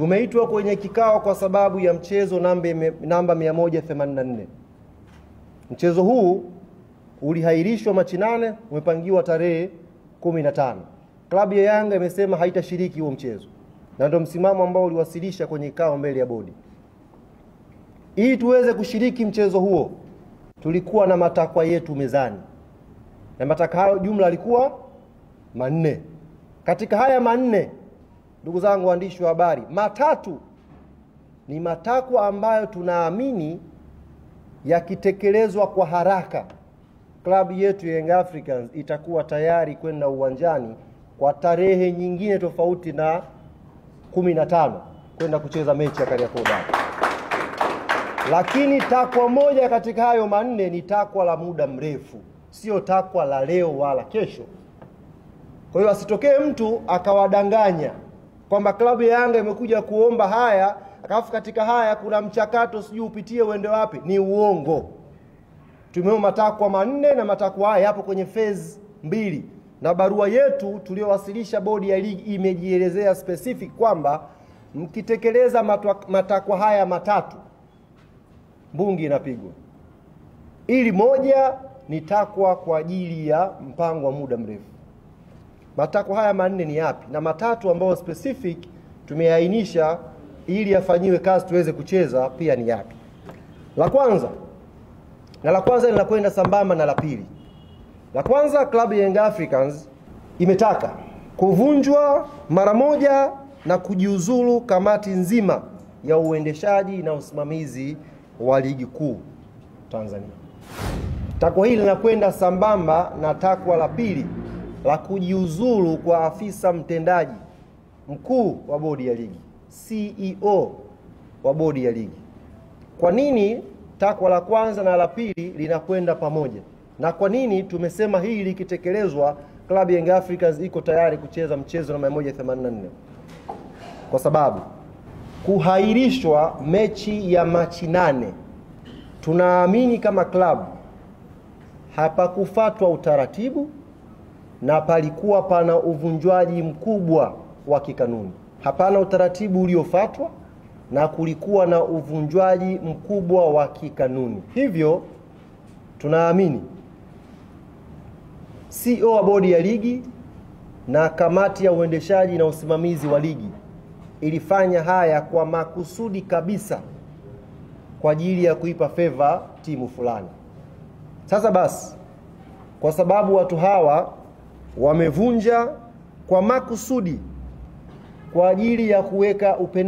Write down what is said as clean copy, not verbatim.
Tumeitwa kwenye kikao kwa sababu ya mchezo namba 184. Mchezo huu ulihairishwa Machi 8, umepangiwa tarehe 15. Klabu ya Yanga imesema haitashiriki huo mchezo, na ndio msimamo ambao uliwasilisha kwenye kikao mbele ya bodi. Ili tuweze kushiriki mchezo huo, tulikuwa na matakwa yetu mezani, na matakwa hayo jumla yalikuwa 4. Katika haya 4, ndugu zangu waandishi wa habari, 3 ni matakwa ambayo tunaamini yakitekelezwa kwa haraka, klabu yetu ya Young Africans itakuwa tayari kwenda uwanjani kwa tarehe nyingine tofauti na 15 kwenda kucheza mechi ya Kariakoo Derby. Lakini takwa moja katika hayo 4 ni takwa la muda mrefu, sio takwa la leo wala kesho. Kwa hiyo asitokee mtu akawadanganya kwamba klabu ya Yanga imekuja kuomba haya, alafu katika haya kuna mchakato sijui upitie uende wapi. Ni uongo. Tumeomba matakwa 4 na matakwa haya yapo kwenye phase 2. Na barua yetu tuliyowasilisha bodi ya ligi imejielezea specific kwamba mkitekeleza matakwa haya 3, mbungi inapigwa. Ili moja ni takwa kwa ajili ya mpango wa muda mrefu. Matakwa haya 4 ni yapi? Na 3 ambayo specific tumeainisha ili yafanyiwe kazi tuweze kucheza pia ni yapi? La kwanza, na la kwanza linakwenda sambamba na la pili. La kwanza, klabu ya Young Africans imetaka kuvunjwa mara moja na kujiuzulu kamati nzima ya uendeshaji na usimamizi wa ligi kuu Tanzania. Takwa hili linakwenda sambamba na takwa la pili la kujiuzulu kwa afisa mtendaji mkuu wa bodi ya ligi, CEO wa bodi ya ligi. Kwa nini takwa la kwanza na la pili linakwenda pamoja? Na kwa nini tumesema hili likitekelezwa klabu ya Young Africans iko tayari kucheza mchezo na 184? Kwa sababu kuhairishwa mechi ya Machi 8, tunaamini kama klabu hapakufuatwa utaratibu na palikuwa pana uvunjwaji mkubwa wa kikanuni. Hapana utaratibu uliofuatwa na kulikuwa na uvunjwaji mkubwa wa kikanuni. Hivyo tunaamini CEO wa bodi ya ligi na kamati ya uendeshaji na usimamizi wa ligi ilifanya haya kwa makusudi kabisa kwa ajili ya kuipa favor timu fulani. Sasa basi, kwa sababu watu hawa wamevunja kwa makusudi kwa ajili ya kuweka upendo